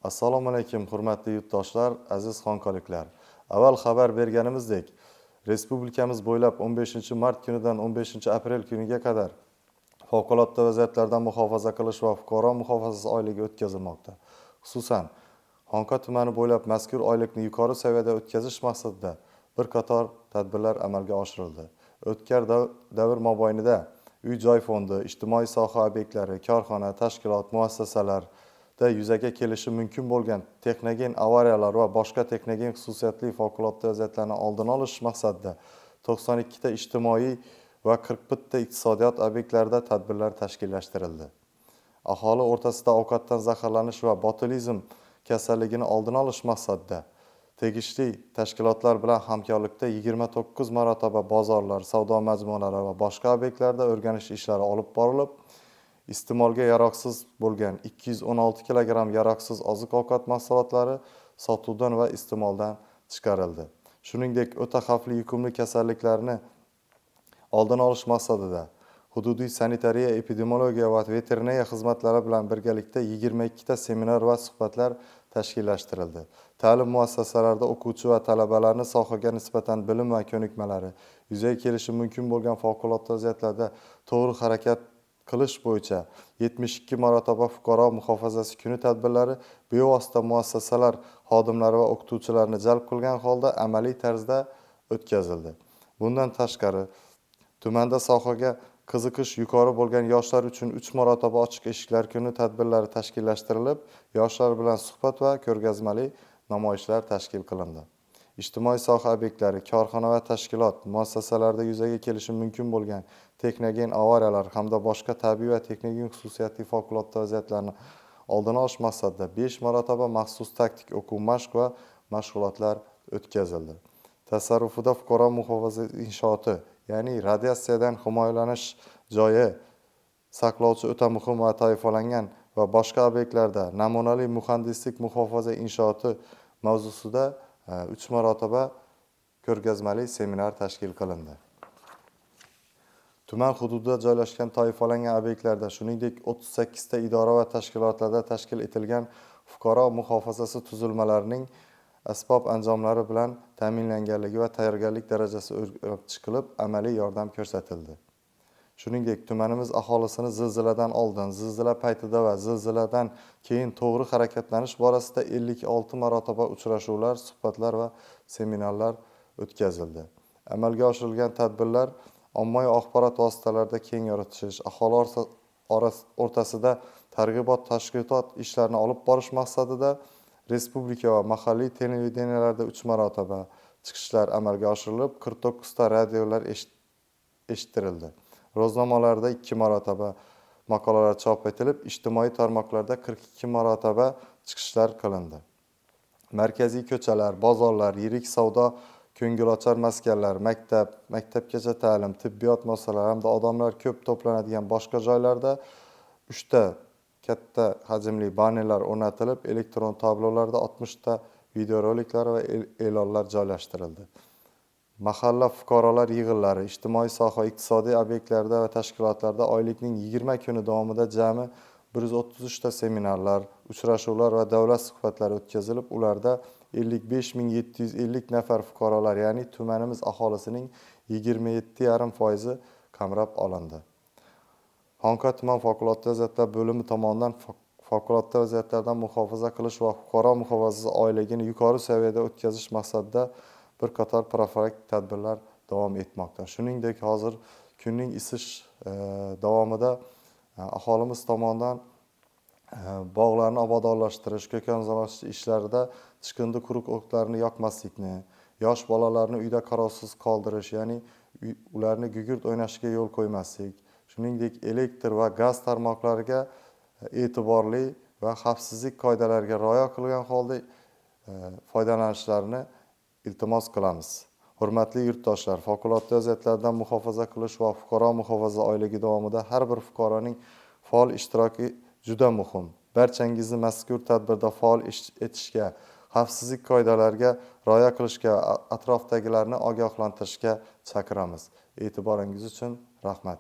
Assalomu alaykum, hurmatli yurtdoshlar, aziz xonkoliklar. Avval xabar berganimizdek, respublikamiz bo'ylab 15-mart kunidan 15-aprel kuniga qadar favqulodda vaziyatlardan muhofaza qilish va fuqaro muhofazasi oyligi o'tkazilmoqda. Xususan, Xonqa tumani bo'ylab mazkur oylikni yuqori saviyada o'tkazish maqsadida bir qator tadbirlar amalga oshirildi. O'tgan davr mobaynida uy-joy fondi, ijtimoiy soha obyektlari, korxona, tashkilot, muassasalarda yuzaga kelishi mumkin bo'lgan texnogen avariyalar va boshqa texnogen xususiyatli favqulodda vaziyatlarni oldini olish maqsadida 92 ta ijtimoiy va 41 ta iqtisodiyot obyektlarida tadbirlar tashkillashtirildi. Aholi o'rtasida ovqatdan zaharlanish va botulizm kasalligini oldini olish maqsadida tegishli tashkilotlar bilan hamkorlikda 29 marotaba bozorlar, savdo majmualari va boshqa obyektlarda o'rganish ishlari olib borilib, iste'molga yaroqsiz bo'lgan 216 kilogramm yaroqsiz oziq-ovqat mahsulotlari sotuvdan va iste'moldan chiqarildi. Shuningdek, o'ta xavfli yuqumli kasalliklarni oldini olish maqsadida hududiy sanitariya, epidemiologiya va veterinariya xizmatlari bilan birgalikda 22 ta seminar va suhbatlar tashkillashtirildi. Ta'lim muassasalarida o'quvchi va talabalarni sohaga nisbatan bilim va ko'nikmalari, yuzaga kelishi mumkin bo'lgan favqulodda vaziyatlarda to'g'ri harakat qilish bo'yicha 72 marotaba fuqaro muhofazasi kuni tadbirlari bevosita muassasalar xodimlari va o'qituvchilarni jalb qilgan holda amaliy tarzda o'tkazildi. Bundan tashqari, tumanda sohaga qiziqish yuqori bo'lgan yoshlar uchun 3 marotaba ochiq eshiklar kuni tadbirlari tashkillashtirilib, yoshlar bilan suhbat va ko'rgazmali namoyishlar tashkil qilindi. Ijtimoiy soha obyektlari, korxona va tashkilot, muassasalarda yuzaga kelishi mumkin bo'lgan texnogen avariyalar hamda boshqa tabiiy va texnogen xususiyatli favqulodda vaziyatlarni oldini olish maqsadida 5 marotaba maxsus taktik o'quv mashq va mashg'ulotlar o'tkazildi. Tasarrufida fuqaro muhofaza inshooti, ya'ni radiatsiyadan himoyalanish joyi saqlovchi o'ta muhim va toifalangan va boshqa obyektlarda namunali muhandislik muhofaza inshooti mavzusida 3 marotaba ko'rgazmali seminar tashkil qilindi. Tuman hududida joylashgan toifalangan obyektlarda, shuningdek 38 ta idora va tashkilotlarda tashkil etilgan fuqaro muhofazasi tuzilmalarining asbob anjomlari bilan ta'minlanganligi va tayyorgarlik darajasi o'rganib chiqilib, amaliy yordam ko'rsatildi. Shuningdek, tumanimiz aholisini zilziladan oldin, zilzila paytida va zilziladan keyin to'g'ri harakatlanish borasida 56 marotaba uchrashuvlar, suhbatlar va seminarlar o'tkazildi. Amalga oshirilgan tadbirlar ommaviy axborot vositalarida keng yoritish, aholi o'rtasida targ'ibot, tashkilot ishlarini olib borish maqsadida respublika va mahalliy televideniyalarda 3 marotaba chiqishlar amalga oshirilib, 49 ta radiolar eshittirildi. Ro'znomalarda 2 marotaba maqolalar chop etilib, ijtimoiy tarmoqlarda 42 marotaba chiqishlar qilindi. Markaziy ko'chalar, bozorlar, yirik savdo, ko'ngilochar maskanlar, maktab, maktabgacha ta'lim, tibbiyot muassasalari hamda odamlar ko'p to'planadigan boshqa joylarda 3 ta katta hajmli bannerlar o'rnatilib, elektron tablolarda 60 ta videoroliklar va e'lonlar joylashtirildi. Mahalla fuqarolar yig'inlari, ijtimoiy soha, iqtisodiy obyektlarda va tashkilotlarda oylikning 20 kuni davomida jami 133 ta seminarlar, uchrashuvlar va davlat suhbatlari o'tkazilib, ularda 55 750 nafar fuqarolar, ya'ni tumanimiz aholisining 27,5 foizi qamrab olindi. Xonqa tuman favqulodda vaziyatlar bo'limi tomonidan favqulodda vaziyatlardan muhofaza qilish va fuqaro muhofazasi oyligini yuqori saviyada o'tkazish maqsadida bir qator profilaktik tadbirlar davom etmoqda. Shuningdek, hozir kunning isish davomida aholimiz tomonidan bog'larni obodonlashtirish, ko'kalamzorlashtirish ishlarida chiqindi quruq o'tlarni yoqmaslikni, yosh bolalarni uyda qarovsiz qoldirish, ya'ni ularni gugurt o'ynashiga yo'l qo'ymaslik, shuningdek, elektr va gaz tarmoqlariga e'tiborli va xavfsizlik qoidalariga rioya qilgan holda foydalanishlarini iltimos qilamiz. Hurmatli yurtdoshlar, favqulodda vaziyatlardan muhofaza qilish va fuqaro muhofaza oyligi davomida har bir fuqaroning faol ishtiroki juda muhim. Barchangizni mazkur tadbirda faol ish etishga, xavfsizlik qoidalariga rioya qilishga, atrofdagilarni ogohlantirishga chaqiramiz. E'tiboringiz uchun rahmat.